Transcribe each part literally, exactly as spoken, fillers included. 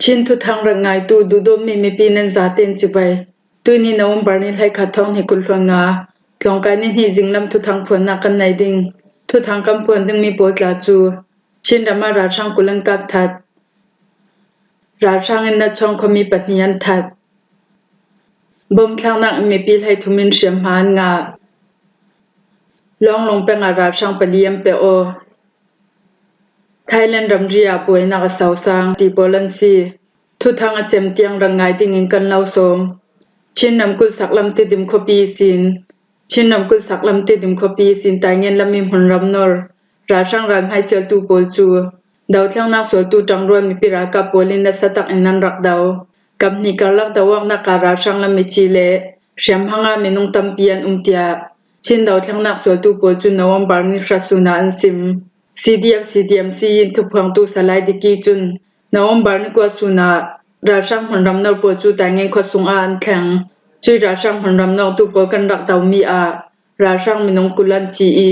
Chin thuthang rak ngaitu duhdawtmi mipi nan zaten cibai. Tuini November ni hleikhat thawng hnih kul hluan nga, tlawngkai ni hnih zinglam thuthang phuannak kan nei ding. Thuthang kan phuan dingmi pawl tla cu Chin ram ah ralhrang kul an kap that. Ralhrang in Nachawng khuami pahnih an that. Bom thlaknak in mipi hleithum in hriamhma an ngah. Lawnglawng peng ah ralhrang pali an pe aw. Thailand ramri ah buainak a sosang ti pawl an si. Thuthang a cem tiang rak ngai dingin kan lo sawm. Chin ramkulh saklam Tidim khuapi ihsin, Chin ramkulh saklam Tidim khuapi ihsin Taingen lam i hmunram nor ralhrang ralhmai sialtu pawl cu dothlennak sualtu ṭangrual mipi ralkap pawl in nasa tak in an rak do. Kap hnih karlak do awknak ah ralhrang lam i ci le hriamhma ah minung tampi an um tiah Chin dothlennak sualtu pawl cu November ni hra sun ah an sim. C D F C D M C in thuphuangtu Salai Diki cun November ni kua sun ah ralhrang hmunram nor pawl cu Taingen khua sung ah an thleng. Cui ralhrang hmunram nawktu pawl kan rak domi ah ralhrang minung kul an ci i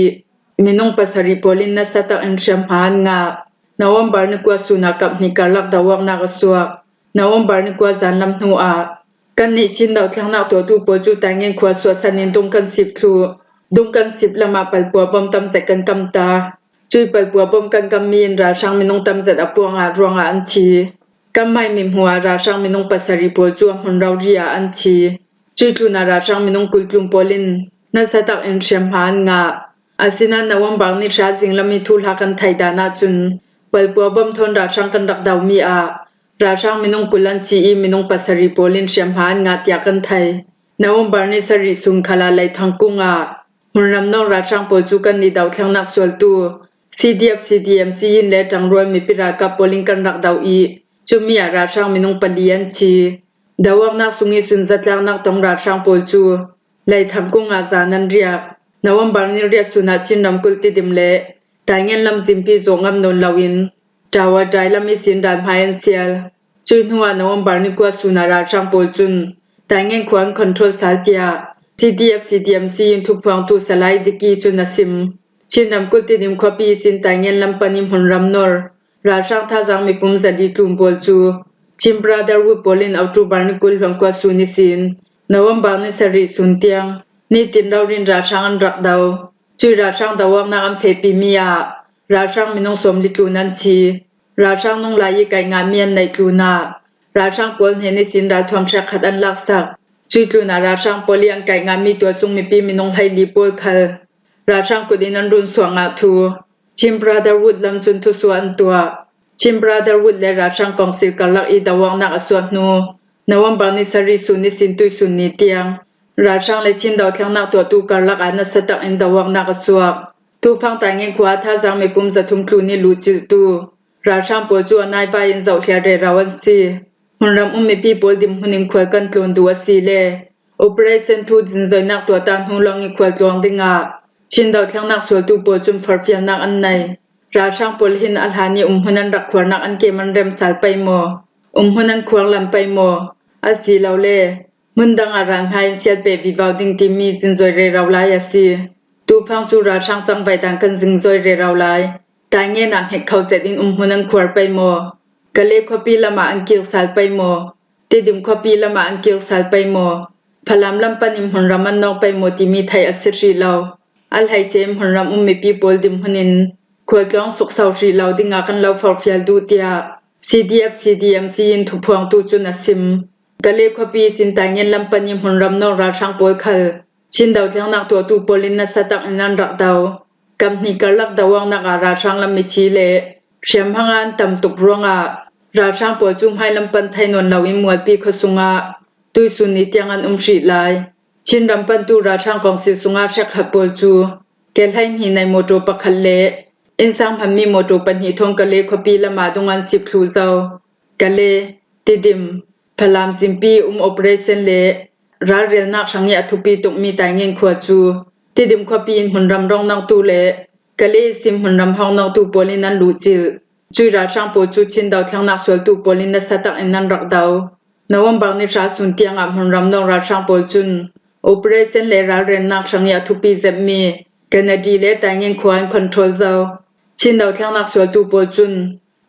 minung pasarih pawl in nasa tak in hriamhma an ngah. November ni kua sun ah kap hnih karlak do awknak a suak. November ni kua zanlam hnu ah kannih Chin dothlennak tuahtu pawl cu Taingen khua suahsan in dung kan sip thluh. Dung kan sip lam ah palpua bom tam zet kan kam ta. Cui palpua bom kan kammi in ralhrang minung tam zet a puang ah ruang ah an thi. Kanmai mithmuh ah ralhrang minung pasarih pawl cu a hmun rori ah an thi. Cui tlun ah ralhrang minung kul tlun pawl in nasa tak in hriamhma an ngah. Asinain November ni hra zinglam i thuhla kan theih dan ahcun palpua bom thawn ralhrang kan rak domi ah ralhrang minung kul an ci i minung pasarih pawl in hriamhma an ngah tiah kan thei. November ni sarih sun khal ah Leithang kung ah hmunram nawk ralhrang pawl cu kannih dothlennak sualtu C D F C D M C in le ṭangrual mipi ralkap pawl in kan rak do i cumi ah ralhrang minung pali an thi. Do awknak sung i sunzatlaknak tong ralhrang pawl cu Leithang kung ah zan an riak. November ni riat sun ah Chin ramkulh Tidim le Taingen lam zimpi zawh ngam nawn loin Tawadai lam ihsin ralhmai an sial. Cui hnuah November ni kua sun ah ralhrang pawl cun Taingen khua an control sal tiah C D F C D M C in thuphuangtu Salai Diki cun a sim. Chin ramkulh Tidim khuapi ihsin Taingen lam pan i hmunram nor ralhrang thazaang mipum zali tlun pawl cu Chin Brotherhood pawl in October ni kul hluan kua sun ihsin November ni sarih sun tiang nitin rori in ralhrang an rak do. Cui ralhrang do awknak an fehpimi ah ralhrang minung sawmli tlun an thi. Ralhrang nung lai i kaih ngahmi an neih tlun ah ralhrang pawl hnen ihsin ralthuam hrekkhat an laksak. Cui tlun ah ralhrang pawl i an kaih ngahmi tualsung mipi minung hleili pawl khal ralhrang kut in an run suak ngah thu Chin Brotherhood lam cun thusuah an tuah. Chin Brotherhood le ralhrang kawngsil karlak i do awknak a suak hnu November ni sarih sun ihsin tuihsun ni tiang ralhrang le Chin dothlennak tuahtu karlak ah nasa tak in do awknak a suak. Tufang Taingen khua ah thazaang mipum zathum tlun i luhcilhtu ralhrang pawl cu a naivai in zohhliah rero an si. Hmunram um mipi pawl dinhmun in khual kan tlawn duh a si le operation thu zingzoinak tuahta hnu lawng i khual tluang dingah Chin dothlennak sualtu pawl cun forhfialnak an nei. Ralhrang pawl hin a hlan i umhmun an rak khuarnak an kem an rem sal pei maw? Umhmun an khuar lam pei maw? Asilole hmun dang ah ralhmai an sial peh vivo ding timi zingzoi rero lai a si. Tufang cu ralhrang cangvaih dan kan zingzoi rero lai. Taingen ah hngek kho zet in umhmun an khuar pei maw? Kale khuapi lam ah an kir sal pei maw? Tidim khuapi lam ah an kir sal pei maw? Falam lam pan in hmunram an nawk pei maw timi theih a si hrih lo. A hleice in hmunram um mipi pawl dinhmun in khualtlawn sukso hrih lo dingah kan lo forhfial duh tiah C D F C D M C in thuphuangtu cun a sim. Kale khuapi ihsin Taingen lam pan i hmunram nawk ralhrang pawl khal Chin dothlennak tuahtu pawl in nasa tak in an rak do. Kap hnih karlak do awknak ah ralhrang lam i thi le hriamhma ah an tam tuk ruangah ralhrang pawl cu hmailam pan thei nawn loin Mualpi khua sungah tuihsun ni tiang an um hrih lai. Chin ram pantu ralhrang kawngsil sungah hrekkhat pawl cu ke hleihnih nei mawṭaw pakhat le innsang hmanmi mawṭaw pahnih thawn Kale khuapi lam ah dung an sip thluh zo. Kale, Tidim, Falam zimpi um operation le ralrelnak hrang i a thupi tukmi Taingen khua cu Tidim khuapi in hmunram rawngnaktu le Kale ihsin hmunram hawngnaktu pawl in an luhcilh. Cui ralhrang pawl cu Chin dothlennak sualtu pawl in nasa tak in an rak do. November ni hra sun tiang ah hmunram nawk ralhrang pawl cun operation le ralrelnak hrang i a thupi zetmi Kennedy le Taingen khua an control zo. Chin dothlennak sualtu pawl cun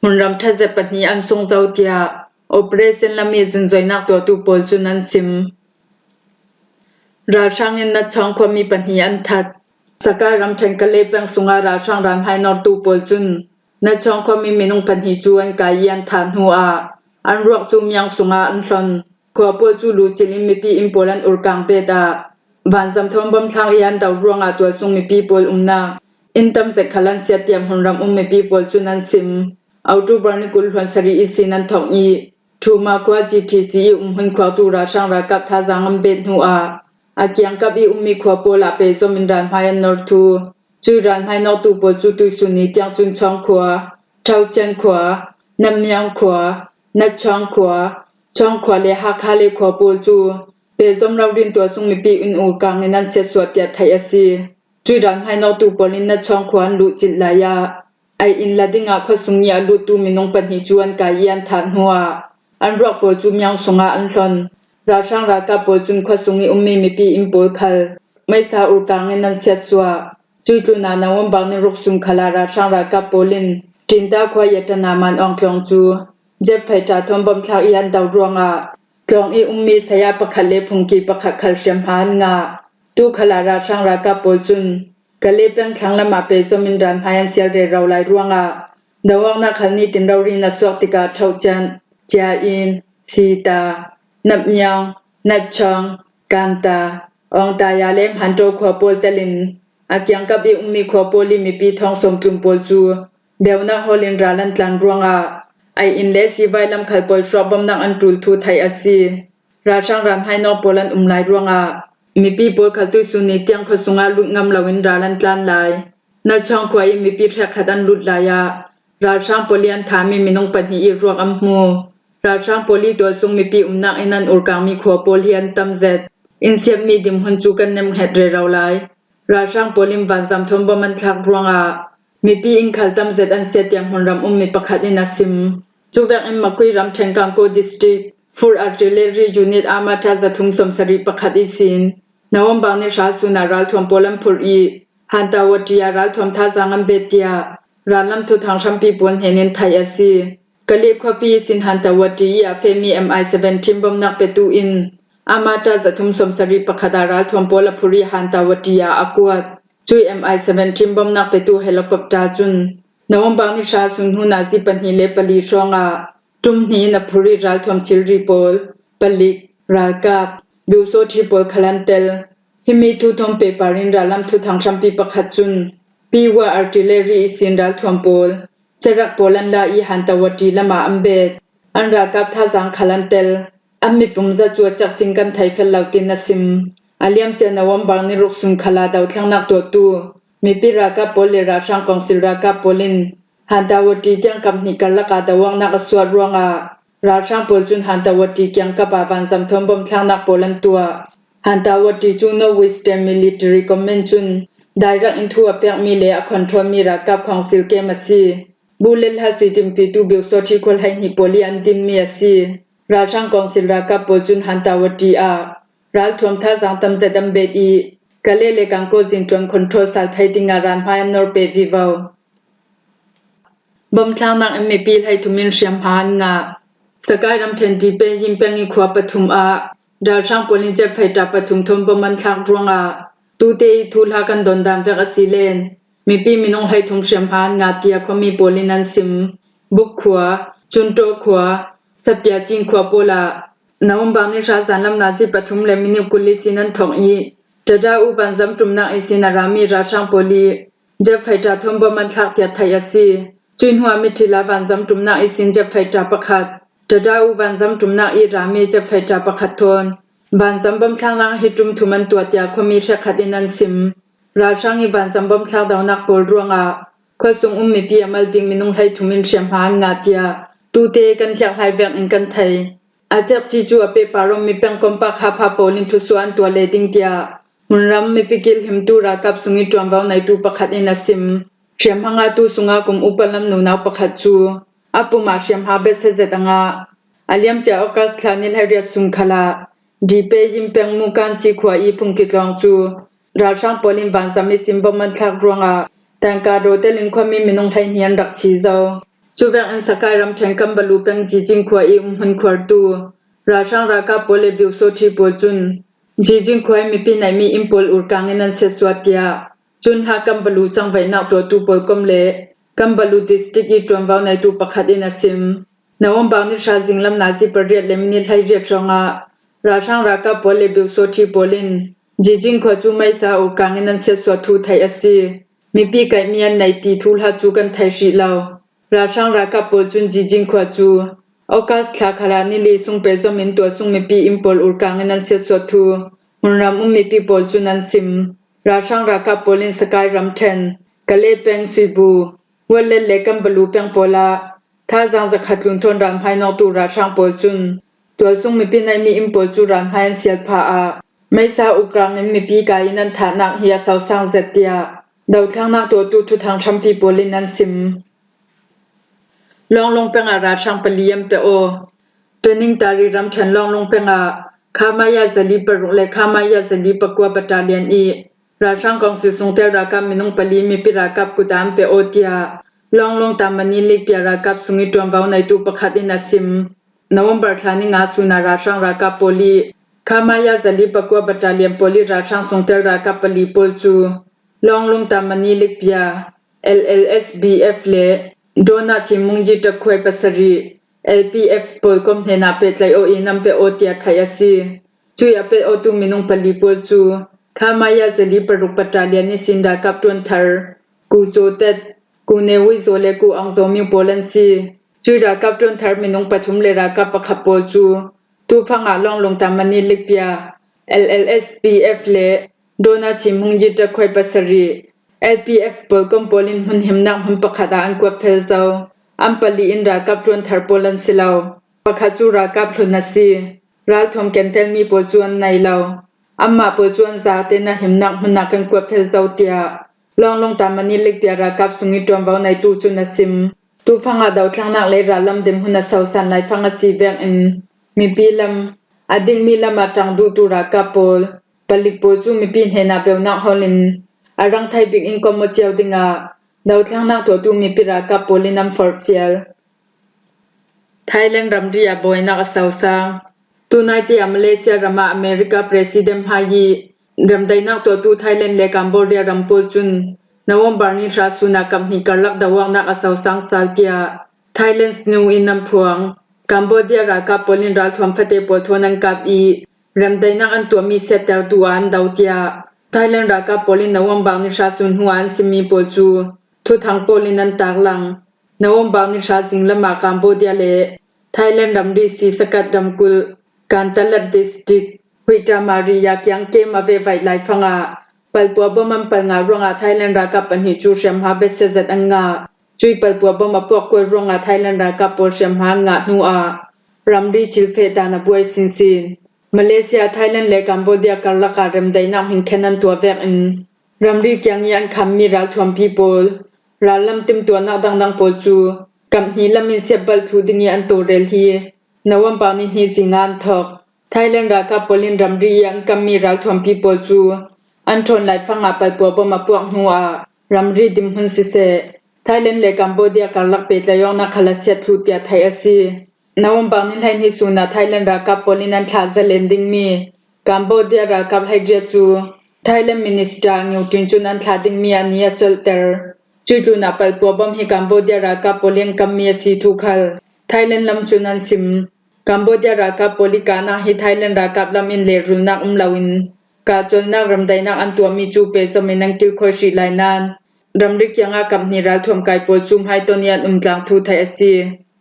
hmunram ṭha zet pahnih an sung zo tiah operation lam i zunzoinak tuahtu pawl cun an sim. Ralhrang in Nachawng khuami pahnih an that. Sakai ramṭhen Kale peng sungah ralhrang ramhmai nawrtu pawl cun Nachawng khuami minung pahnih cu an kai i an thah hnuah an ruak cu miang sungah an hlon. Khua pawl cu luhcilh in mipi inn pawl an urkang bet ah vanzam thawn bom thlak i an do ruangah tualsung mipi pawl umnak inn tam zet khal an siat tiah hmunram um mipi pawl cun an sim. October ni kul hluan sarih ihsin an thawk i Thuma khua G T C i umhmun khuaktu ralhrang ralkap thazaang an bet hnuah a kiangkap i ummi khua pawl ah pehzom in ralhmai an nor thu. Cui ralhmai nawktu pawl cu tuihsun ni tiang cun Chawng khua, Thaucian khua, Nammiang khua, Nachawng khua, Chawng khua le Hakha le khua pawl cu pehzom rori in tualsung mipi in urkang in an siatsuah tiah theih a si. Cui ralhmai nawktu pawl in Nachawng khua an luhcilh lai ah, ai inn la dingah khuasung i a luttu minung pahnih cu an kai i an thah hnuah an ruak pawl cu miang sungah an hlon. Ralhrang ralkap pawl cun khuasung i ummi mipi inn pawl khal meisa urkang in an siatsuah. Cui tlunah November ni ruk sun khalah ralhrang ralkap pawl in Tinta khua i a ṭan ah Man Aung Tlawng cu jet fighter thawn bom thlak i an do ruangah tlawng i ummi saya pakhat le phungki pakhat khal hriamhma an ngah. Tu khalah ralhrang ralkap pawl cun Kale peng thlanglam ah pehzom in ralhmai an sial rero lai ruangah do awknak khal nitin rori in a suak tikah Thaucian, Cia In, Sita, Napmiang, Natchawng, Kanta, Awngtaya le Hmanto khua pawl telin a kiangkap i ummi khua pawl i mipi thawng sawmtlum pawl cu beunak hawl in ral an tlan ruangah ai inn le sivai lam khal pawl hruak bomnak an ṭul thu theih a si. Ralhrang ralhmai nawk pawl an um lai ruangah mipi pawl khal tuihsun ni tiang khuasung ah lut ngam loin ral an tlan lai. Nachawng khua i mipi hrekkhat an lut lai ah ralhrang pawl i an thahmi minung pahnih i ruak an hmu. Ralhrang pawl i tualsung mipi umnak in an urkangmi khua pawl hi an tam zet. Inn siatmi dinhmun cu kan nemhnget rero lai. Ralhrang pawl in vanzam thawn bom an thlak ruangah mipi inn khal tam zet an siat tiang hmunram ummi pakhat in a sim. Cuvek in Makui ramṭhen Kangko District Full Artillery Unit Armata zathum sawmsarih pakhat ihsin November ni hra sun ah ralthuam pawl an phurh i Hantawati ah ralthuam thazaang an bet tiah rallam thuthang hrampi pawl hnen in theih a si. Kale khuapi ihsin Hantawati i a fehmi M I seventeen bomnak petu in Amata zathum sawmsarih pakhat ah ralthuam pawl a phurh i Hantawati ah a kuat. Cui M I seventeen bomnak petu helicopter cun November ni hra sun hnu nazi pahnih le pali hrawngah ṭum hnih in a phurh i ralthuam thilri pawl, palik, ralkap, biusawṭhi pawl khal an tel. Himi thu thawn pehpar in rallam thuthang hrampi pakhat cun Piwa Artillery ihsin ralthuam pawl, carak pawl an la i Hantawati lamah an bet. An ralkap thazaang khal an tel. An mipum za cu a cekcin kan thei fel lo, tin a sim. A liamcia November ni ruk sun khalah dothlennak tuahtu mipi ralkap pawl le ralhrang kawngsil ralkap pawl in Hantawati kiangkap hnih karlak ah doawknak a suah ruangah ralhrang pawl cun Hantawati kiangkap ah vanzam thawn bom thlaknak pawl an tuah. Hantawati cu North Western Military Command cun direct in thu a pekmi le a controlmi ralkap kawngsil kem a si. Bullet hla suitimpitu biusawṭhi khual hei hnih pawl i an dinmi a si. Ralhrang kawngsil ralkap pawl cun Hantawati ah ralthuam thazaang tam zet an bet i Kale le Kangko zin ṭuan control sal thei dingah ralhmai an nor peh vivo. Bom thlaknak in mipi hleithum in hriamhma an ngah. Sakai ramṭhen Tipe Yinpeng i khua pathum ah ralhrang pawl in jet fighter pathum thawn bom an thlak ruangah tute i thuhla kan don dan vek a si len mipi minung hleithum hriamhma an ngah, tiah khuami pawl in an sim. Buk khua, Cunṭaw khua, Sapiacin khua pawl ah November ni hra zanlam nazi pathum le minute kul ihsin an thawk i Tada U vanzam ṭumnak ihsin a rami ralhrang pawl i jet fighter thawn bom an thlak tiah theih a si. Cui hnuah miṭhila vanzam ṭumnak ihsin jet fighter pakhat, Tada U vanzam ṭumnak i rami jet fighter pakhat thawn vanzam bom thlaknak hi ṭum thum an tuah, tiah khuami hrekkhat in an sim. Ralhrang i vanzam bom thlak donak pawl ruangah khuasung um mipi a mal bik minung hleithum in hriamhma an ngah, tiah tute kan hliakhlai vek in kan thei. A cekci cu a pehpar awmi pengkomh pakhat pawl in thusuah an tuah leh ding, tiah hmunram mipi kilhimtu ralkap sung i ṭuanvo neitu pakhat in a sim. Hriamhma ngahtu sungah kum upa lam nunau pakhat cu a pum ah hriamhma bia sazet a ngah. A liamcia August thla ni hleiriat sun khalah Dipe Yinpeng Mukanci khua i phungki tlawng cu ralhrang pawl in vanzam ihsin bom an thlak ruangah tangka daw telin khuami minung hleihnih an rak thi zo. Cuvek in Sakai ramṭhen Kambalu peng Jijing khua i um hun khuartu ralhrang ralkap pawl le Biusawṭhi pawl cun Jijing khua i mipi naihmi inn pawl urkang in an siatsuah tiah cun hla Kambalu cangvaihnak tuahtu pawl kom le Kambalu district i ṭuanvo neitu pakhat in a sim. Nawmbang ni hra zinglam nazi pariat le minit hleiriat hrawngah ralhrang ralkap pawl le Biusawṭhi pawl in Jijing khua cu meisa urkang in an siatsuah thu theih a si. Mipi kaihmi an nei ti thuhla cu kan thei hrih lo. Ralhrang ralkap pawl cun Jijing khua cu August thla khalah ni li sung pehzom in tualsung mipi inn pawl urkang in an siatsuah thu hmunram um mipi pawl cun an sim. Ralhrang ralkap pawl in Sakai ramṭhen Kale peng Suibu, Wallet le Kambalu peng pawl ah thazaang zakhat tlun thawn ral hmainawktu ralhrang pawl cun tualsung mipi naihmi inn pawl cu ral hmai an sial phah ah meisa urkang in mipi kai in an thahnak hi a sosang zet tiah dothlennak tuahtu thuthang ṭhampi pawl in an sim. Lawnglawng peng ah ralhrang pali an pe aw. Tuning Tari ramṭhen Lawnglawng peng ah Khamaya zali paruk le Khamaya zali pakua battalion i ralhrang kongsi sungtel ralkap minung pali mipi ralkap kut ah an pe aw tiah Lawnglawng Tamani Likpia ralkap sung i ṭuanvo neitu pakhat in a sim. November thla ni nga sun ah ralhrang ralkap pawl i Khamaya zali pakua battalion pawl i ralhrang sungtel ralkap pali pawl cu Lawnglawng Tamani Likpia, L L S B F le Dona Chimungji Takhwai pasarih, L P F pawl kom hnenah pehtlaih aw in an pe aw tiah theih a si. Cui a pe awtu minung pali pawl cu Khamaya zali paruk battalion ihsin ralkap ṭuanthar Ku Caw Tet, Ku Ne Wui Zaw le Ku Aung Zaw Ming pawl an si. Cui ralkap ṭuanthar minung pathum le ralkap pakhat pawl cu tufang ah Lawnglawng Tamani Likpia, L L S B F le Dona Chimungji Takhwai pasarih, L P F pawl kom pawl in hmun himnak hmun pakhat ah an kuap thel zo. An pali in ralkap ṭuanthar pawl an si lo. Pakhat cu ralkap hlun a si. Ralthuam kentelmi pawl cu an nei lo. Anmah pawl cu an zate na himnak hmun ah kan kuap thel zo tiah Lawnglawng Tamani Likpia ralkap sung i ṭuanvo neitu cun a sim. Tufang ah dothlennak le rallam dinhmun a sosan laifang a si vekin mipi lam, a dingmi lam ah ṭang duhtu ralkap pawl, palik pawl cu mipi hnenah beunak hawl in a rang thei bik in kom aw cio dingah dothlennak tuahtu mipi ralkap pawl in an forhfial. Thailand ramri ah buainak a sosang. Tunai tiah Malaysia ram ah America President hmai i remdaihnak tuahtu Thailand le Cambodia ram pawl cun November ni hra sun ah kap hnih karlak doawknak a sosang sal tiah Thailand snu in an phuang. Cambodia ralkap pawl in ralthuam fate pawl thawn an kap i remdaihnak an tuahmi siattertu ah an do tiah Thailand ralkap pawl in November ni hra sun hnu ah an simmi pawl cu thuthang pawl in an taklang. November ni hra zinglam ah Cambodia le Thailand ramri Sisakat ramkulh, Kantalat District, Huitamari ya kiang kem a vehvaih laifang ah palpua bom an pal ngah ruangah Thailand ralkap pahnih cu hriamhma besia zet an ngah. Cui palpua bom a puak kual ruangah Thailand ralkap pawl hriamhma an ngah hnu ah ramri thilfeh dan a buai sinsin. Malaysia, Thailand le Cambodia karlak ah remdaihnak hmingkhen an tuah vekin ramri kiang i an khammi ralthuampi pawl, rallam timtuahnak dangdang pawl cu kap hnih lam in siatbalh thluh ding i an tawlrel hi November ni hnih zing ah an thawk. Thailand ralkap pawl in ramri i an kammi ralthuampi pawl cu an ṭhawn laifang ah palpua bom a puak hnu ah ramri dinhmun siseh, Thailand le Cambodia karlak pehtlaih awknak khal a siat thluh tiah theih a si. November ni hleihnih sun ah Thailand ralkap pawl in an thlah zalen dingmi Cambodia ralkap hleiriat cu Thailand Minister Ngiu Tin cun an thlah dingmi a ni a colhter. Cui tlun ah palpua bom hi Cambodia ralkap pawl in kammi a si thu khal Thailand lam cun an sim. Cambodia ralkap pawl i kahnak hi Thailand ralkap lam in lehrulnak um loin kahcolhnak remdaihnak an tuahmi cu pehzom in an kilkhawi hrih lai nain ramri kiangah kap hnih ralthuam kai pawl cu hmaiton i an umtlang thu theih a si.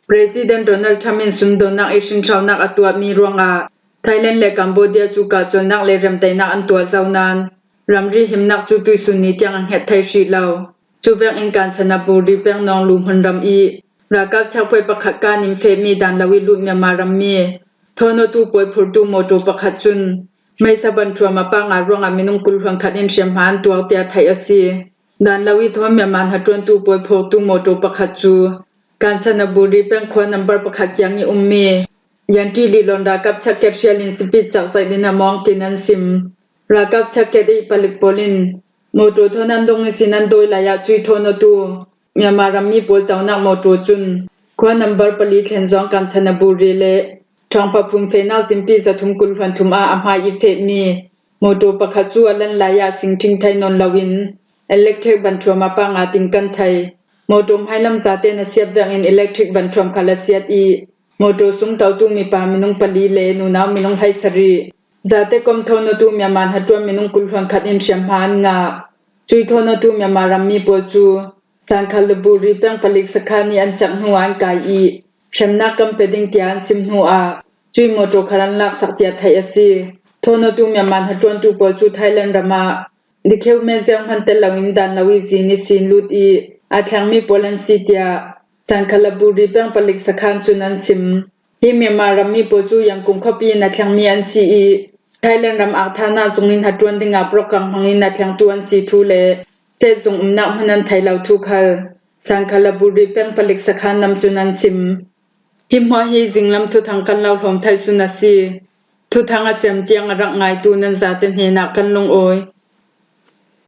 President Donald Trump in sumdonnak i hrinhronak a tuahmi ruangah Thailand le Cambodia cu kahcolhnak le remdaihnak an tuah zo nain ramri himnak cu tuisun ni tiang a hnget thei hrih lo. Cuvek in Kanchanaburi peng Nawnglu hmunram i ralkap checkpoint pakhat kan in fehmi dan lo i lut Myanmar rammi thawn awtu pawl phurtu mawṭaw pakhat cun meisa banṭuan a pah ngah ruangah minung kul hluan khat in hriamhma an tuak tiah theih a si. Dan lo i thawn Myanmar hnaṭuantu pawl phurtu mawṭaw pakhat cu Kanchanaburi peng khua nambar pakhat kiang i ummi Yanti Lilon ralkap checkpoint hrial in speed cak zet in a mawng tin an sim. Ralkap checkpoint i palik pawl in mawṭaw thawn an dong ihsin an dawi lai ah cui thawn awtu Myanmar ram mi pawl tonak mawtaw cun khua nambar pali Thlenzawng Kanchanaburi le Thawngpha phum fehnak zimpi zathum kul hluan thum ah a hmai i fehmi mawtaw pakhat cu a lan lai ah singṭhing thei nawn loin electric banthuam a pang a ting kan thei. Mawtaw hmailam zate na siat vekin electric banthuam khal a siat i mawtaw sung totu mipa minung pali le nunau minung hleisarih zate kom thawnawtu Myanmar hnaṭuan minung kul hluan khat in hriamhma an ngah. Cui thawnawtu Myanmar ram mi pawl cu Sangkhalaburi peng palik sakhan i an cak hnu ah an kai i hremnak kan pe ding tiah an sim hnu ah cui mawtaw khal an laksak tiah theih a si. Thawnawtu Myanmar hnaṭuantu pawl cu Thailand ram ah Dikhew Museum hman tel loin dan lo i zin ihsin lut i a thlengmi pawl an si tiah Sangkhalaburi peng palik sakhan cun an sim. Hi Myanmar ram mi pawl cu Yangon khuapi in a thlengmi an si i Thailand ram akthan ah zung in hnaṭuan dingah program hmangin a thlengtu an si thu le cetzung umnak hmun an thei lo thu khal Sangkhalaburi peng palik sakhan lam cun an sim. Hi hmuah hi zinglam thuthang kan lo hlawm thei sun a si. Thuthang a cem tiang a rak ngaitu nan zate hnenah kan lungawi.